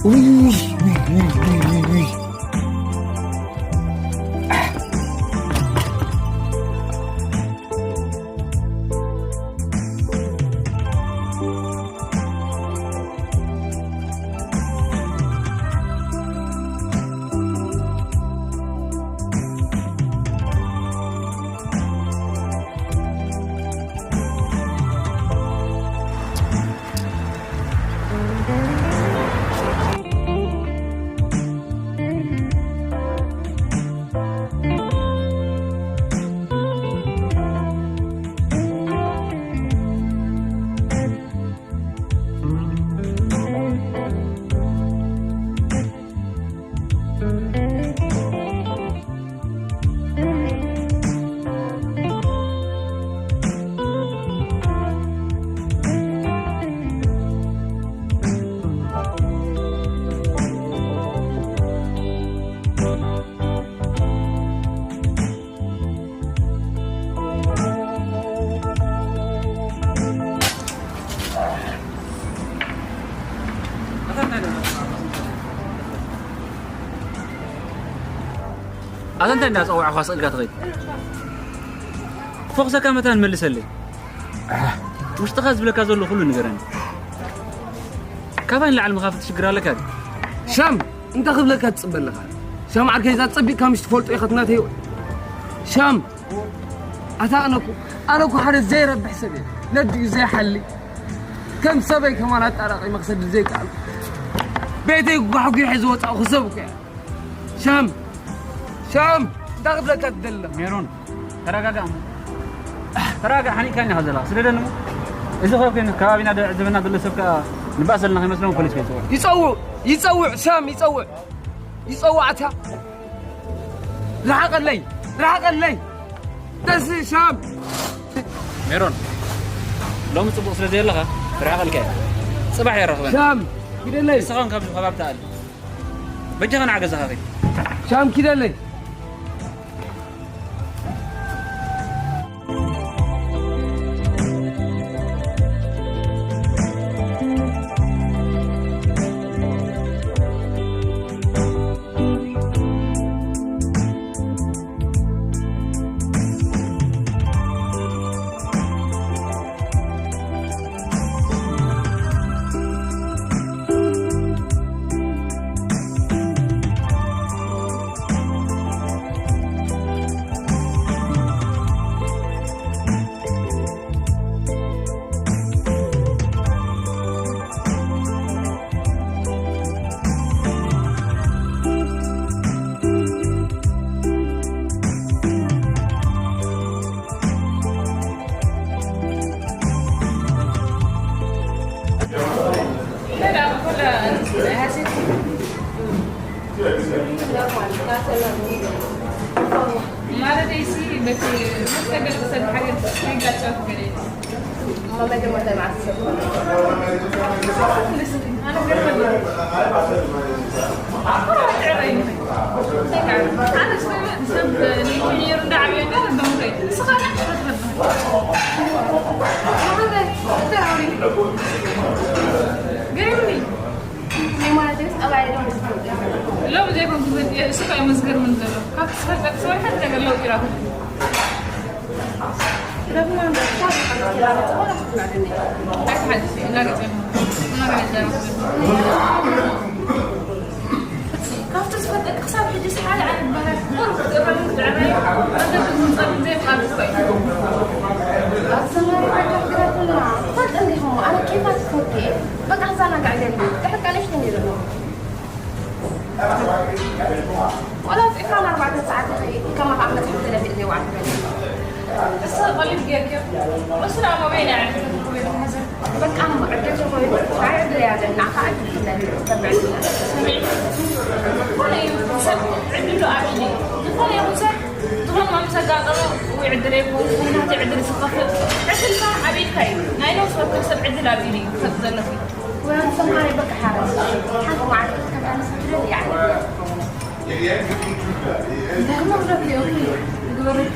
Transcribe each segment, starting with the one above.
ውይ፣ ውይ፣ ውይ፣ ውይ፣ ውይ፣ ውይ። ኣታ እንታይ እንዳጸዋዕኳ ስቕ ኢልካ ትኸይድ? ፈኹሰካ መታን መልሰለይ። ውሽጥኻ ዝብለካ ዘሎ ኩሉ ንገረኒ። ካባይ ንላዕሊ መኻፍቲ ሽግር ኣለካ ድዩ? ሻም፣ እንታይ ክብለካ ትጽበ ኣለኻ? ሻም ዓርከይ፣ እዛ ጸቢቕካ ምሽ ትፈልጦ ኢኻ ትናተይ። ሻም፣ ኣታ ኣነኩ፣ ኣነኩ ሓደ ዘይረብሕ ሰብ እየ። ነዲኡ ዘይሓሊ፣ ከም ሰበይ ከማን ኣጣራቒመ ክሰድድ ዘይከኣልኩ፣ ቤተይ ጓሕጒሐ ዝወጻእኩ ሰብ እኮ እየ። ሻም፣ ሻም፣ እንታይ ክብለካ ትደሊ ኣለኻ? ሜሮን፣ ተረጋጋእ እሞ። ተረጋጋእ፣ ሓኒእካኒ ኢኻ ዘለኻ። ስደደኒ እሞ። እዚ ኸ ኮይኑ ከባቢና ደ-፣ ዘበና ዘሎ ሰብ ከኣ ንባእስ ዘለና ከይመስሎም ፖሊስ ከይጽውዕ። ይጸውዑ፣ ይጸውዕ፣ ሻም፣ ይጸውዕ። ይጸውዓታ። ርሓቐለይ፣ ርሓቐለይ። ደስ ሻም። ሜሮን፣ ሎሚ ጽቡቕ ስለ ዘየለኻ ርሓቐልካ እየ። ጽባሕ የራኽበና። ሻም፣ ግደለይ። ንስኻ እውን ካብዚ ከባቢ ተኣል። በጃኻ ንዓ ገዛኻ ኺድ። ሻም፣ ኪደለይ። ማለተይሲ በቲ መስተገል ሰብ ሓገዝ ይጋጫት ገለ። ሎም ዘይኮንኩ እሱ ከ መዝገር ምን ዘሎ ካብቲ ዝፈልጠ ሰው ሓንቲ ነገር ለውጥ ይራኹ። ካብቲ ዝፈለጠ ክሳብ ሕጂ ሓደ ዓይነት ባህል ቁሩብ ክትእረምን ክትዕረዩ ረገድ ዝምፀሉ ዘይምኣሉ እኮ እዩ። ኣሰማሪ ሓገራት ትፈልጥ እንዲኹም ኣነ ኬፋት ትፈቱ እየ። በቃ ክዛናጋዕ ገሊ ድሕር ቀለሽ ተነይሩ ኣሎ። ቆልዓ ፂኢኻ ንኣርባዕተ ሰዓት ይኸይድ፣ ከማኻ ኣብ መፅሓፍ ተለፊዕ ዘይወዓል ትበል። እሳ ቀሊል ጌርክዮ። እሱ ደኣ መበይ ናይ ዕድል ተትረኽቦ ይበሃል። በቃ እሞ ዕድል ተኾይኑ፣ ናይ ዕድል እያ ዘለና፣ ካብ ዕድል ፍለ፣ ተብዕ። ዝኾነ እዩ ሰብ ዕድሉ ኣብ ኢዱ እዩ። ዝኾነ ይኹን ሰብ ዝኾነ ምስ ኣጋጠሞ ወይ ዕድል ኣይኮን፣ ወይ ናተይ ዕድል ዝኸፍእ ዕድልካ ኣብ ኢድካ እዩ። ናይ ነፍሲ ወከፍ ሰብ ዕድል ኣብ ኢዱ እዩ ክሰጥ ዘለኪ። ወይ ኣንተ ሰማይ በቃ ሓረስ። ሓንቲ መዓልቲ ከም ኣንስቲ ትደሊ፣ ያዕኒ። እንታይ ክመኽረኪ እዩ? ዝግበረኪ።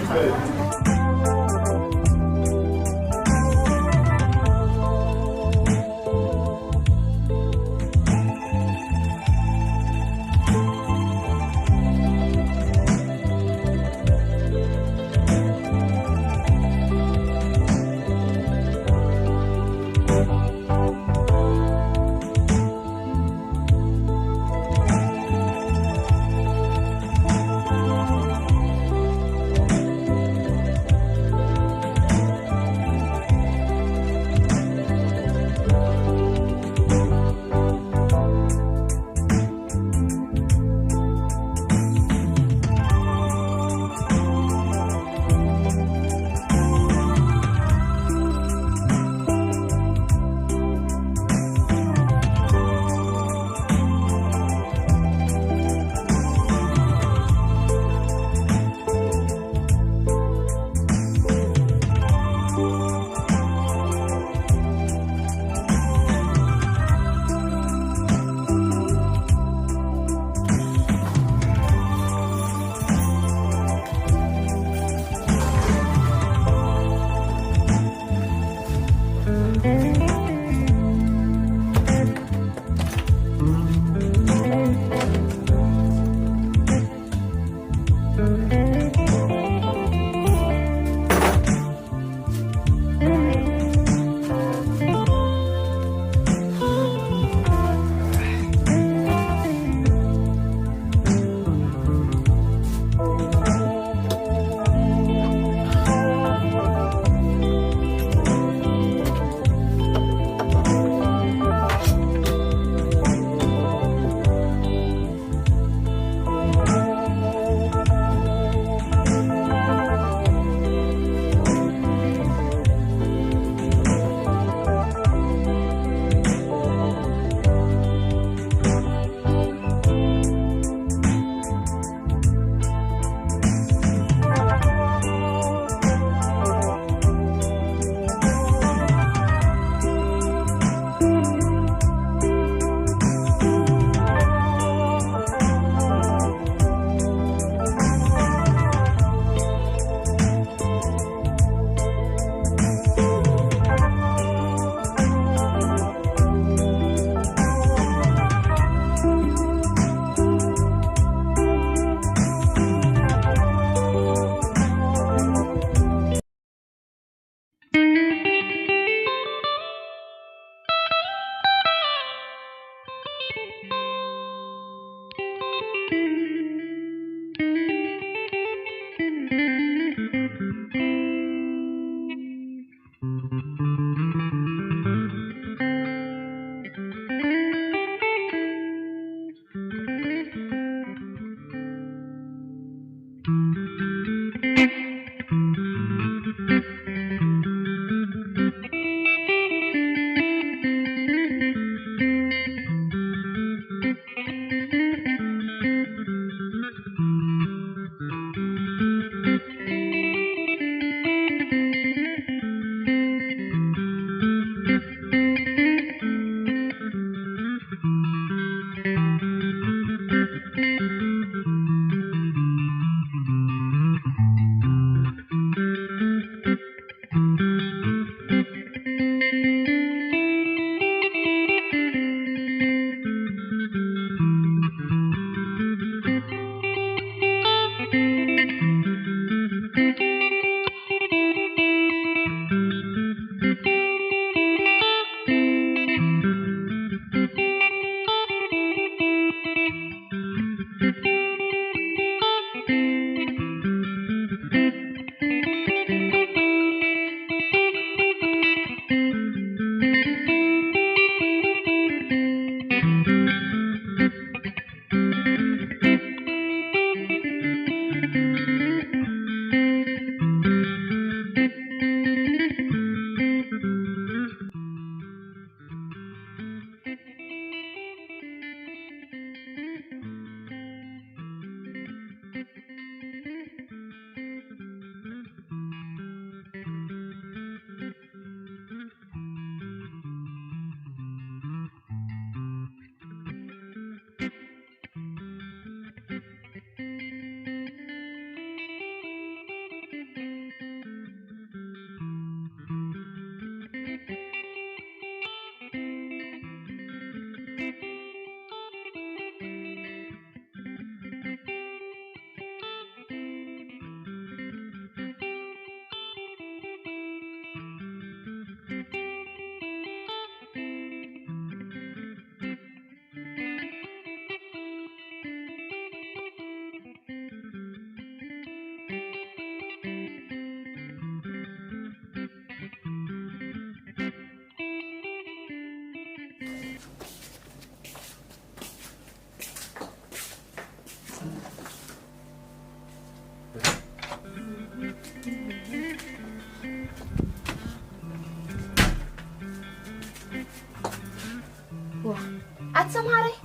ኣቲ ሰምሃረይ፣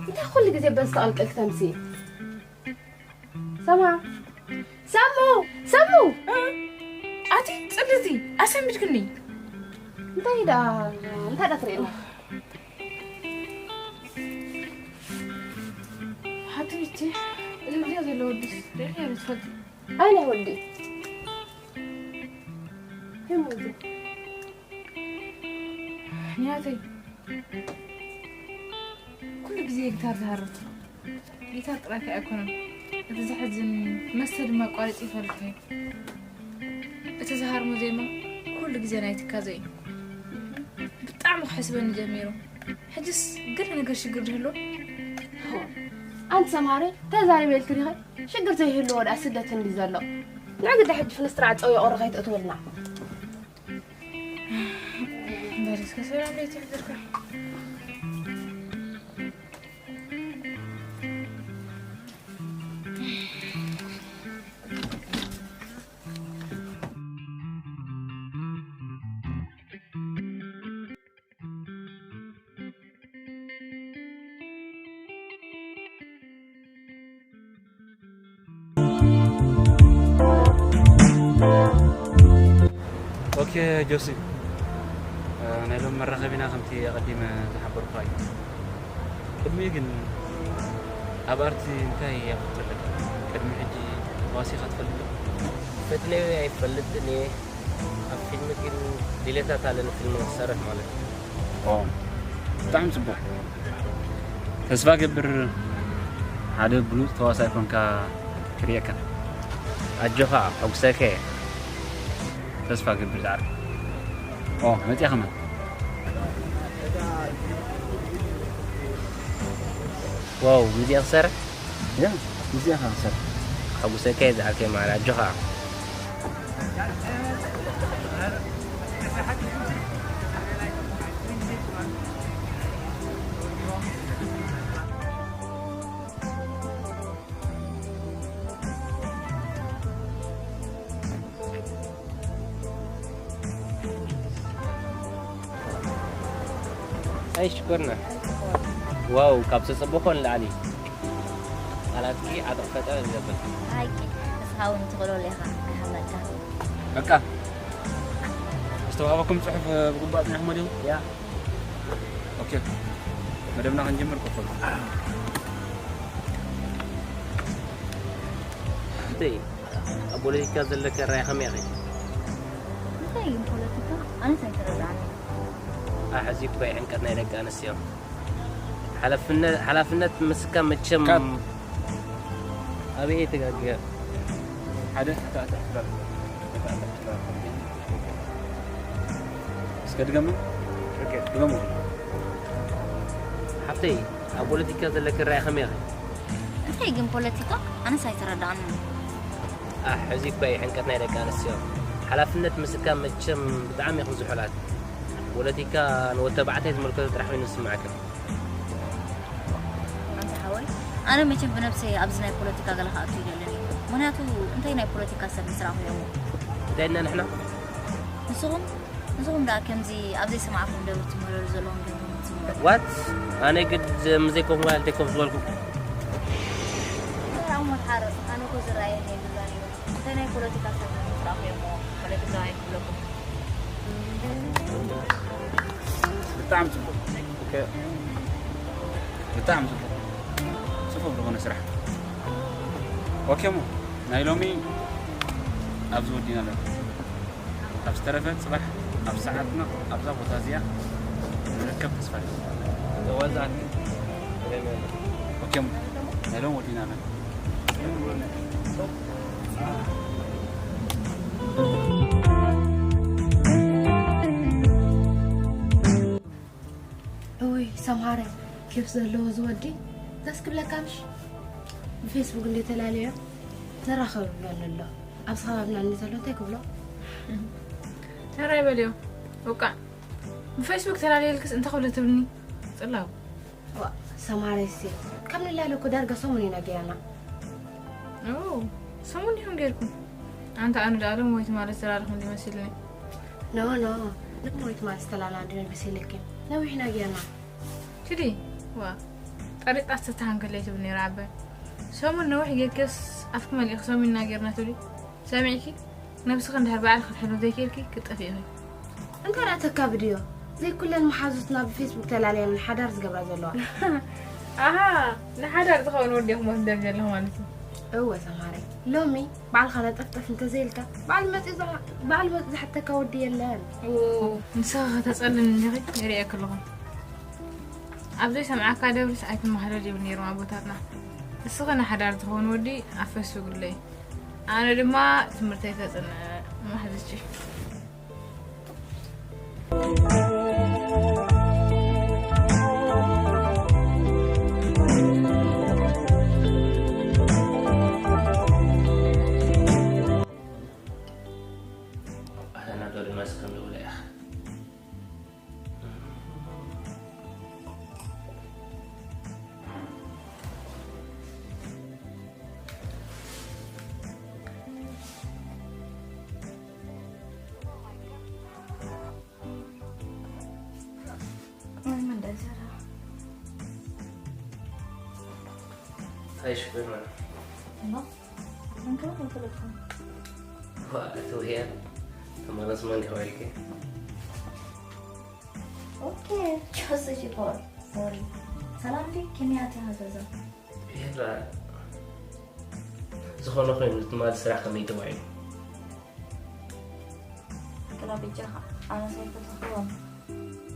እንታይ ኩሉ ግዜ በዚ ተቐልቀልኪ ተምሲ? ሰማ፣ ሰሙ፣ ሰሙ! ኣቲ ጽልቲ ኣሰንብድክኒ። እንታይ ደኣ፣ እንታይ ደኣ ትርእየና? ሓትሚቲ፣ እዚ ብድያ ዘሎ ወድስ ርኢኽዮ ዶ ትፈልጢ? ኣይ፣ ናይ ወዲ። ከመይ ወዲ? ንያተይ፣ ኩሉ ግዜ ጊታር ዝሃርም። ጊታር ጥራይ ከኣ ኣይኮነን። እቲ ዘሕዝን መስተ ድማ ኣቋሪጹ ይፈልጥ እዩ። እቲ ዝሃርሞ ዜማ ኩሉ ግዜ ናይ ትካዘ እዩ። ብጣዕሚ ክሕስበኒ ጀሚሩ። ሕጅስ ገለ ነገር ሽግር ድህሉ? ኣንቲ ሰምሃረይ፣ ተዛሪበ ኢልኪ ዲኺ? ሽግር ዘይህልዎ ደኣ ስደት እንዲ ዘሎ። ንዕግዳ ሕጂ ፍንስትራ ጸው የቑሪ ከይትእትውልና። በል እስከ ሰላም ቤት ይሕድርካ። ኦኬ ጆሲ፣ እ፣ ናይ ሎም መራኸቢና ከምቲ ኣቐዲመ ዝሓበርኩኻ እዩ። ቅድሚኡ ግን ኣብ ኣርቲ እንታይ እያ ክትፈልጥ? ቅድሚ ሕጂ ተዋሲኻ ትፈልጥ ዶ? ፈትነዮ ኣይፈልጥን እየ። ኣብ ፊልም ግን ድሌታት ኣለኒ ፊልም ክሰርሕ ማለት እዩ። ኦ፣ ብጣዕሚ ጽቡቕ። ተስፋ ገብር ሓደ ብሉጽ ተዋሳይ ኮንካ ክርእየካ። ኣጆኻ፣ ሕጉሰከ። ተስፋ ገብር ዛዕሪ። ኦ፣ መጽያ ከማን። ዋው፣ ሙዚቃ ክሰርሕ? ያ፣ ሙዚቃ ክሰርሕ። ሕጉሰከ ዛዕርከ ማራ፣ ኣጆኻ። ኣይ ሽኮርና። ዋው፣ ካብ ተጸበኾ ንላዕሊ። ቃላትኪ ዓጥቕ ፈጠር ይገብር። ሓቂ፣ ንስኻ እውን ትኽእሎ ኢኻ፣ ኣይሓመካ። በቃ። ዝተዋህበኩም ጽሑፍ ብግቡእ ኣጽኒዕኩሞ ዲኹም? ያ። ኦኬ። መደብና ክንጅምር ቀጽሉ። እንተይ፣ ኣብ ፖለቲካ ዘለኪ ራእይ ከመይ ኢኺ? እንታይ እዩ ፖለቲካ? ኣነስ ኣይተረድኣንን። ኣይ፣ ሕዚ እኮ እዩ ዕምቀት ናይ ደቂ ኣንስትዮ። ሓላፍነ-፣ ሓላፍነት ምስካ መቸም ካት። ኣበይ እየ ተጋግየ? ሓደ፣ እታ፣ እታ፣ እታ፣ እታ፣ እታ፣ እታ፣ እስከ ድገሙ። ኦኬ። ድገሙ። ሓፍተይ፣ ኣብ ፖለቲካ ዘለኪ ራእይ ከመይ ኢኺ? እንታይ ግን ፖለቲካ? ኣነስ ኣይተረድኣንን። ኣሕ፣ እዚ እኮ እዩ ሕንቀት ናይ ደቂ ኣንስትዮ። ሓላፍነት ምስካም መቸም ብጣዕሚ ኢኹም ዝሑላት። ፖለቲካ ንወዲ ተባዕታይ ዝምልከቶ ጥራሕ ኮይኑ ዝስምዓክን። ኣንታ ሓወይ፣ ኣነ መቸም ብነብሰይ ኣብዚ ናይ ፖለቲካ ገለ ክኣቱ ይደልን እዩ። ምኽንያቱ እንታይ ናይ ፖለቲካ ሰብ ምስ ረኣኹ እየ እሞ። እንታይ ኢልና ንሕና? ንስኹም ንስኹም ደኣ ከምዚ ኣብ ዘይሰማዕኩም ደብር ትመረሩ ዘለኹም ጌርኩም ትስምዑ። ዋት? ኣነ ግድ ምስ ዘይኮንኩ ኣልተይ ኮፍ ዝበልኩ። ኣሞ ሓር፣ ኣነ እኮ ዝረኣየኒ የብላን እዩ። እንታይ ናይ ፖለቲካ ሰብ ንምስራኹ እሞ ፖለቲካ ኣይክብለኩም። ብጣዕሚ ጽቡቕ። ኦኬ። ብጣዕሚ ጽቡቕ። ጽፉፍ ዝኾነ ስራሕ። ኦኬ እሞ ናይ ሎሚ ኣብዚ ወዲና ኣለና። ኣብ ዝተረፈ ጽባሕ ኣብ ሰዓትና ኣብዛ ቦታ እዚኣ ንርከብ ተስፋ ኣለና። ተዋዛኒ። ኦኬ፣ ናይ ሎም ወዲና ኣለና። እውይ ሰምሃረ፣ ኬፍ ዘለዎ እዚ ወዲ ደስ ክብለካ ምሽ? ብፌስቡክ እንደ ተላለዮ ዘራኸብ ይብለኒ ኣሎ። ኣብዚ ከባብና እንደ ዘሎ እንታይ ክብሎ? ተራይ በልዮ። ወቃ ብፌስቡክ ተላለየልክስ እንታይ ክብለ ትብልኒ? ጽላው። ዋ፣ ሰምሃረ ሲ፣ ከም ንላለ እኮ ዳርጋ ሰሙን ኢና ገያና። ኦ፣ ሰሙን ዲኹም ጌርኩም? ኣንታ ኣነ ደኣ ሎም ወይት ማለት ዘራርኹም ዲመሲልኒ። ኖ፣ ኖ፣ ሎም ወይት ማለት ዝተላና ዲመሲልክን። ነዊሕና ገያና። ኪዲ፣ ጠሪጣ ዝተተሃንከለይ ትብል ነይራ ኣበ። ሰሙን ነዊሕ ጌርክስ ኣፍኪ መሊእኪ ሰሙንና ጌርና ትብሊ። ሰሚዕኪ? ነብስኺ እንድሕር ባዕልኺ ክትሕልዊ ዘይክኢልኪ ክትጠፍኢ ኢኺ። እንታይ ደኣ ተካብድዮ? ዘይኩለን መሓዙትና ብፌስቡክ ተላለየን ሓዳር ዝገብራ ዘለዋ። ኣሃ፣ ንሓዳር ዝኸውን ወዲ ኢኹም ወስደን ዘለኹ ማለት እዩ። እወ ሰምሃረይ፣ ሎሚ ባዕልኻ ነጠፍጠፍ እንተዘይልካ፣ ባዕሉ መጺኡ ዝሓ-፣ ባዕሉ መጺኡ ዝሓተካ ወዲ የለን። ንስኻ ከተጸልም እንዲኺ ይርእየኪ ኣለኹ። ኣብ ዘይሰምዓካ ደብርስ ኣይትመሃለል ይብል ነይሮም ኣቦታትና። ንስኺ ንሓዳር ዝኸውን ወዲ ኣብ ፌስቡክ ኣለይ። ኣነ ድማ ትምህርተይ ከጽንዕ መሓዝቺ። ኣህለና ዶሪ ማስ ከም ይውለ ኢኻ። እንታይ ሽግር ነው? ዋ፣ እቲ ውህያ ተመለስ መን ገባልኪ? ኦኬ፣ ጆስ ሺፎር፣ ሶሪ። ሰላም ዲ፣ ኬንያ እቲ ሃዘዘ። ይህራ ዝኾነ ኮይኑ ትማል ስራሕ ከመይ ተባሂሉ? ክላ በጃኻ፣ ኣነ ሰይፈትኽዎም።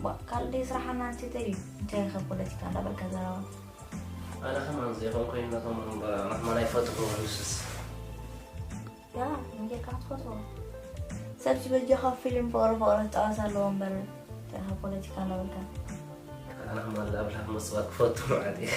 ባ፣ ካልእ ደይ ስራሓና ኣንቲ ተዩ፣ እንታይ ኢኸ ፖለቲካ እንዳበልካ ዘረባ? ኣነ ከማን ዘይኮን ኮይኑ ነቶም እምበር፣ ኣነ ከማን ኣይፈትኽዎ ንሱስ። ያ፣ እንጌርካ ክትፈትዎ። ሰብሲ በጃኻ ፊልም ፍቕሪ ፍቕሪ ክጻወት ኣለዎ እምበር፣ እንታይ ኢኸ ፖለቲካ እንዳበልካ? ኣነ ከማን ላብላ ምጽዋት ክፈቱ ማለት እዩ።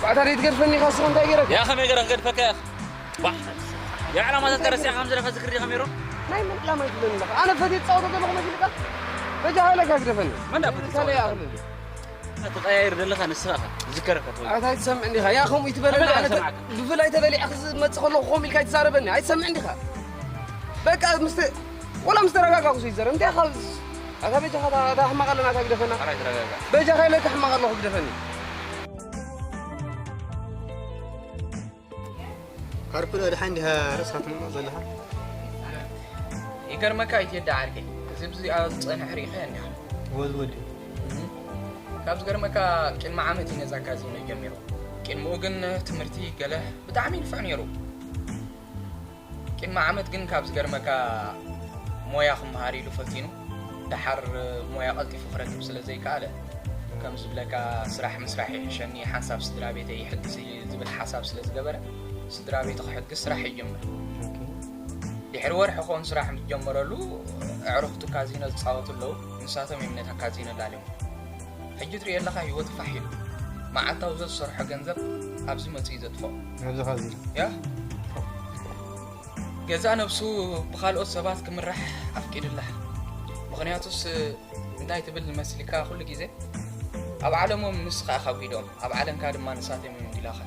ባዕታ ደይትገድፈኒ ኢኻ፣ ንስኻ እንታይ ገይረካ? ያ ኸመይ ገይረ ክገድፈካ ኢኻ? ባሕ። የዕላማ ተንተረሲኻ ከም ዘለኻ ዝክሪ ኸመይ ሮ? ናይ መን ዕላማ እዩ ትብለኒ ኣለኻ? ኣነ ፈትየ ዝፃወቶ ዘለኹ መሲልካ? በጃኻ ኢለካ ግደፈኒ። መን ዳ ፈትየ ካልእ ዝፃወቶ? ይኣኽለኒ። ትቐያይር ዘለኻ ንስኻ ኢኻ ዝከረካ ትብል። ኣታ ኣይትሰምዕን ዲኻ? ያ ከምኡ ይትበለኒ። ኣነ ተ- ብፍላይ ተበሊዕካ ዝመጽእ ከለኹ ከምኡ ኢልካ ኣይትዛረበኒ። ኣይትሰምዕን ዲኻ? በቃ ምስ ወላ ምስ ተረጋጋኹ ይዘረብ። እንታይ ካብ ኣታ በጃኻ እታ ሕማቕ ኣለና እታ ግደፈና። ኣራይ ተረጋጋ። በጃኻ ኢለካ ሕማቕ ኣለኹ ግደፈኒ። ካርፕ ዶ ድሓን እንዲኻ ርእስኻ ትምንጥቕ ዘለኻ? ይገርመካ ኢትየዳ ዓርከይ፣ እዚ ብዚኣ ዝጸንሕ ርኢኻ እንዲኻ። ወዝ ወዲ። ካብ ዝገርመካ ቅድሚ ዓመት እዩ ነዛ ካዚኖ ጀሚሩ። ቅድሚኡ ግን ትምህርቲ ገለ ብጣዕሚ ይንፍዕ ነይሩ። ቅድሚ ዓመት ግን ካብ ዝገርመካ ሞያ ክመሃር ኢሉ ፈቲኑ። ደሓር ሞያ ቀልጢፉ ክረክብ ስለ ዘይከኣለ ከም ዝብለካ ስራሕ ምስራሕ ይሕሸኒ፣ ሓንሳብ ስድራ ቤተይ ይሕግዝ እዩ ዝብል ሓሳብ ስለ ዝገበረ ስድራ ቤቱ ክሕግዝ ስራሕ ይጅምር። ድሕሪ ወርሒ ኾን ስራሕ ምስ ጀመረሉ ኣዕሩኽቱ ካዚኖ ዝፃወቱ ኣለዉ፣ ንሳቶም እዮም ነታ ካዚኖ ላልዮም። ሕጂ ትሪኦ ኣለኻ ህይወቱ ፋሕ ኢሉ መዓልታዊ ዘዝሰርሖ ገንዘብ ኣብዚ መፅኡ እዩ ዘጥፍኦ። ኣብዚ ካዚኖ። ያ ገዛእ ነብሱ ብኻልኦት ሰባት ክምራሕ ኣፍቂዱላ። ምኽንያቱስ እንታይ ትብል መስልካ? ኩሉ ግዜ ኣብ ዓለሞም ንስኻ ኢኻ ኣውሂዶም፣ ኣብ ዓለምካ ድማ ንሳቶም እዮም ጒላኻ።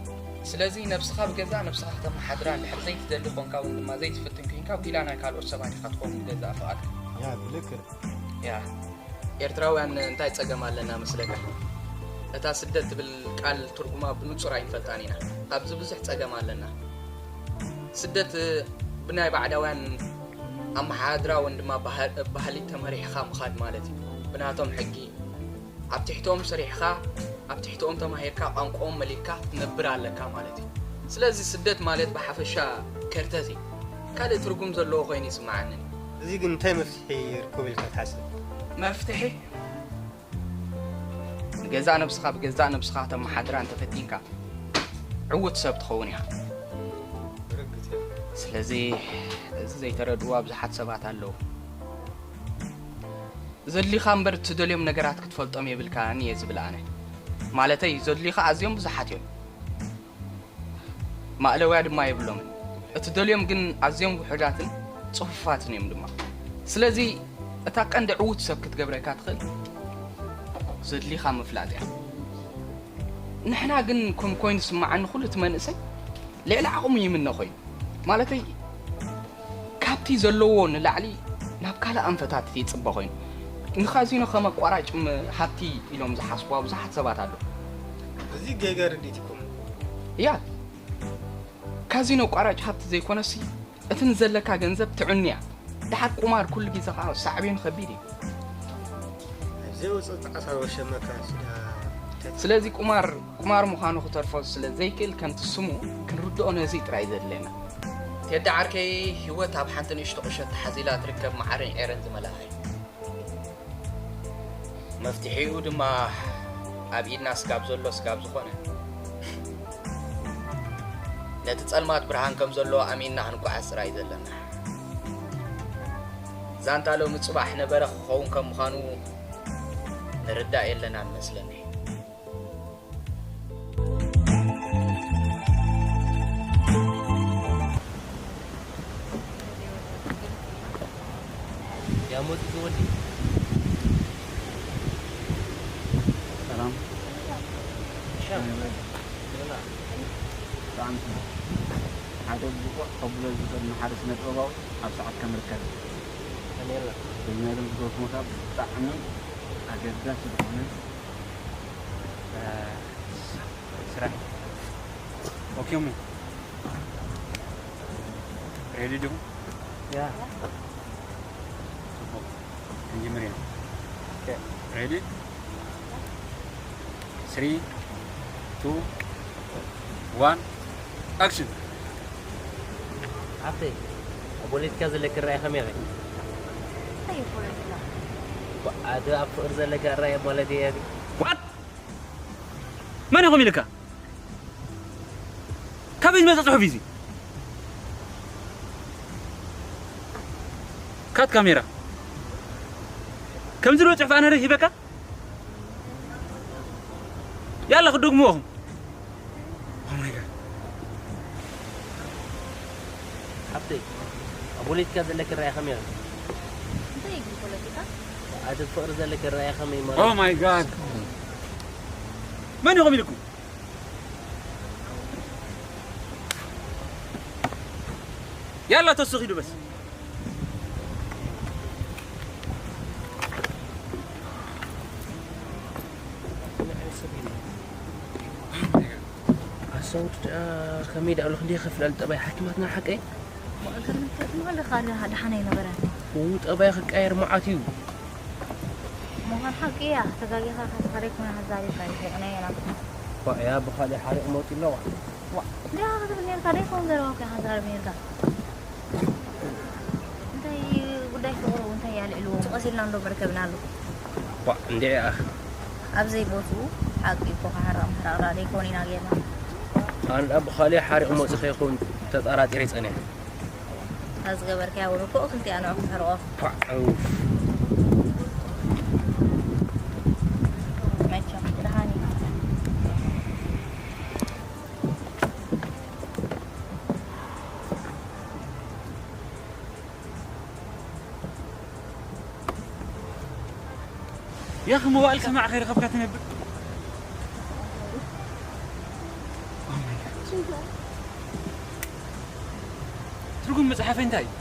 ስለዚ ነብስኻ ብገዛእ ነብስኻ ከተመሓድራ እንድሕር ዘይትደሊ ኾንካ እውን ድማ ዘይትፍትን ኩንካ ጒላ ናይ ካልኦት ሰባት ኢኻ ትኸውን ብገዛእ ፍቓድካ። ያ ብልክዕ። ያ ኤርትራውያን እንታይ ጸገም ኣለና መስለካ? እታ ስደት ትብል ቃል ትርጉማ ብንጹር ኣይንፈልጣን ኢና። ኣብዚ ብዙሕ ጸገም ኣለና። ስደት ብናይ ባዕዳውያን ኣመሓድራ ወን ድማ ባህሊ ተመሪሕኻ ምኻድ ማለት እዩ። ብናቶም ሕጊ ኣብ ትሕቶም ሰሪሕኻ ኣብ ትሕትኦም ተማሂርካ ቋንቋኦም መሊክካ ክትነብር ኣለካ ማለት እዩ። ስለዚ ስደት ማለት ብሓፈሻ ከርተት እዩ። ካልእ ትርጉም ዘለዎ ኮይኑ ይስምዓኒ። እዚ ግን እንታይ መፍትሒ ይርከቡ ኢልካ ትሓስብ? መፍትሒ ንገዛእ ነብስኻ ብገዛእ ነብስኻ ከተመሓድራ እንተፈቲንካ ዕዉት ሰብ ትኸውን ኢኻ። ስለዚ እዚ ዘይተረድእዎ ብዙሓት ሰባት ኣለዉ። ዘድልኻ እምበር እትደልዮም ነገራት ክትፈልጦም የብልካን እየ ዝብል ኣነ። ማለተይ ዘድልኻ ኣዝዮም ብዙሓት እዮም። ማእለውያ ድማ የብሎምን። እትደልዮም ግን ኣዝዮም ውሑዳትን ጽፉፋትን እዮም ድማ። ስለዚ እታ ቀንዲ ዕዉት ሰብ ክትገብረካ ትኽእል ዘድልኻ ምፍላጥ እያ። ንሕና ግን ከም ኮይኑ ዝስምዓኒ ኩሉ እቲ መንእሰይ ልዕሊ ዓቕሙ ይምነ ኮይኑ። ማለተይ ካብቲ ዘለዎ ንላዕሊ ናብ ካልእ ኣንፈታት ይጽበ ኮይኑ። ንካዚኖ ከም ኣቋራጭ ሃብቲ ኢሎም ዝሓስብዋ ብዙሓት ሰባት ኣለዉ። እዚ ጌጋ ርድኢት ይኮን? ያ ካዚኖ ኣቋራጭ ሃብቲ ዘይኮነሲ እቲ ንዘለካ ገንዘብ ትዕኑያ። ደሓር ቁማር ኩሉ ግዜ ከዓ ሳዕቤኑ ከቢድ እዩ። ዘውፅእ ጣዕሳ ወሸመካ ስዳ ስለዚ ቁማር ቁማር ምዃኑ ክተርፎ ስለ ዘይክእል ከምቲ ስሙ ክንርድኦ ነዚ ጥራይ ዘድለየና። ቴዲ ዓርከይ ህይወት ኣብ ሓንቲ ንእሽቶ ቁሸት ተሓዚላ ትርከብ መዓርን ዔረን ዝመልኣ እዩ። መፍትሒኡ ድማ ኣብ ኢድና ስጋብ ዘሎ ስጋብ ዝኾነ ነቲ ጸልማት ብርሃን ከም ዘሎ ኣሚንና ክንጓዓዝ ጥራይ እዩ ዘለና። ዛንታ ሎሚ ጽባሕ ነበረ ክኸውን ከም ምዃኑ ንርዳእ የለናን መስለኒ። ያሞት ወዲ ሰላም ሻም ብጣዕሚ ጽቡቕ። ሓደ ብቑዕ ከብሎ ዝኽእል ንሓደ ስነ ጥበባዊ ኣብ ሰዓት ከምርከብ እዩ። ከመይ ኣላ በዚ ናይ ሎሚ ዝገበርኩሞ ከዓ ብጣዕሚ ኣገዳሲ ዝኾነ ስራሕ እዩ። ኦኬ እሞ ሬዲ ዲኹም? ያ ጽቡቕ ክንጅምር ኢና። ኦኬ ሬዲ ስሪ ቱ ዋን ኣክሽን። ሓፍተይ ኣብ ፖለቲካ ዘለኪ ራእይ ከመይ ኢኺ? እንታይ እዩ ፖለቲካ? ኣደ ኣብ ፍቕሪ ዘለካ ራእይ ማለት እየ። ዋት መን ኢኹም ኢልካ? ካበይ ዝመፀ ፅሑፍ እዩ እዚ? ካት ካሜራ ከምዚ ዝበለ ፅሑፍ ኣነ ሂበካ? ያላ ክደግምዎ ኢኹም። ሓፍተይ፣ ኣብ ፖለቲካ ዘለኪ ራእይ ከመይ እዩ? እንታይ እዩ ግን ፖለቲካ? ኣቲ ፍቕሪ ዘለኪ ራእይ ከመይ ማለት? Oh my God! መን ኢኹም ኢልኩም? ያላ ተስኺሉ በስ። ኣሳውድ ደኣ ከመይ ደኣ ኣለኹ እንዲየ ከፍላል ጠባይ ሓኪማትና ሓቀይ? ማእከል ምትእትማል ደኻ ደሓን ኣይነበረን። ው ጠባይ ክቀየር መዓት እዩ። ምዃን ሓቂ እያ። ተጋጊኻ ከይኮነ ሓዛሪብካ ይስሕቕና ኢና። ኳ እያ ብኻልእ ሓሪቕ መውፂ ኣለዋ። ዋ እንዲያ ክትብል ነርካ ደይኮን ዘለዋ እኮ ሓዛርብ ነርካ። እንታይ ጉዳይ ፍቕሩ እንታይ ያልዕልዎ? ቀሲልና እንዶ መርከብና ኣሎ። ኳ እንዲያ እያ። ኣብ ዘይቦትኡ ሓቂ እኮ ክሕረቕ ምሕራቕ ደኣ ደይኮን ኢና ጌርና። ኣነ ደኣ ብኻልእ ሓሪቕ መውፂ ከይኸውን ተጠራጢረ ይጸንሕ። እታ ዝገበርካያ እውን እኮ ክልቲኣ ንዑ ክትሕርቆ። ፓዕ፣ ኡፍ። መቸም ደሓን እዩ። ያኺ መዋእል ሰማዕ ከይረኸብካ ትነብር። ትርጉም መጽሓፈይ እንታይ እዩ?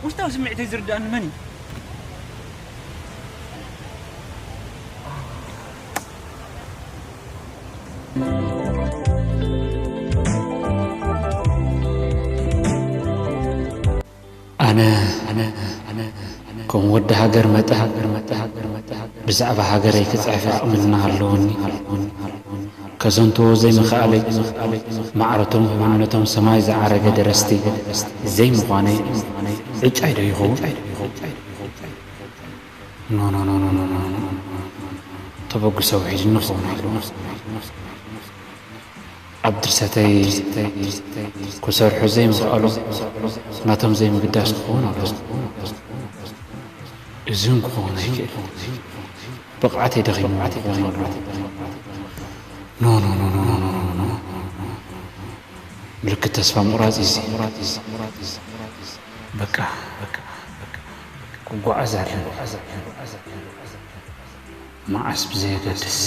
ውሽጣዊ ስምዒተይ ዝርድኣኒ መን እዩ? ኣነ፣ ኣነ፣ ኣነ፣ ኣነ፣ ከም ወዲ ሃገር መጠ፣ ሃገር መጠ፣ ሃገር መጠ፣ ሃገር ብዛዕባ ሃገረይ ክጽሕፍ ዓቕሚ እናሃለወኒ፣ ከዘንትዎ ዘይምኽኣለይ፣ ማዕረቶም ህብነቶም ሰማይ ዝዓረገ ደረስቲ ዘይምዃነይ ዕጫይ ዶ ይኸውን? ኖ፣ ኖ፣ ኖ። ተበግሶ ውሒድ ንኸውን ኣለዎ። ኣብ ድርሰተይ ክሰርሑ ዘይምኽኣሎም ናቶም ዘይምግዳስ ክኸውን ኣለዎ። እዚ እውን ክኸውን ኣይክእል። ብቕዓተይ ደኺምዎ ክኸውን ኣለዎ። ኖ፣ ኖ፣ ኖ። ምልክት ተስፋ ምቑራጽ እዩ እዚ። በቃ፣ በቃ፣ በቃ፣ ክጓዓዝ ኣለኒ። መዓስ ብዘየገድስ።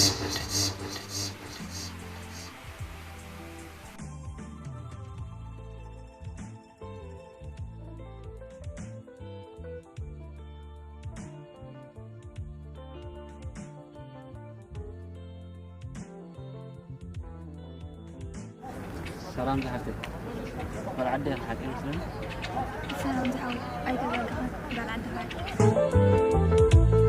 ሰላም ዝሓፍተይ። ጓል ዓዲ ኢኻ ሓቂ መስለኒ። ሰላም ዝሓወይ። ኣይተዘንግዕን ጓል ዓድኻ እየ።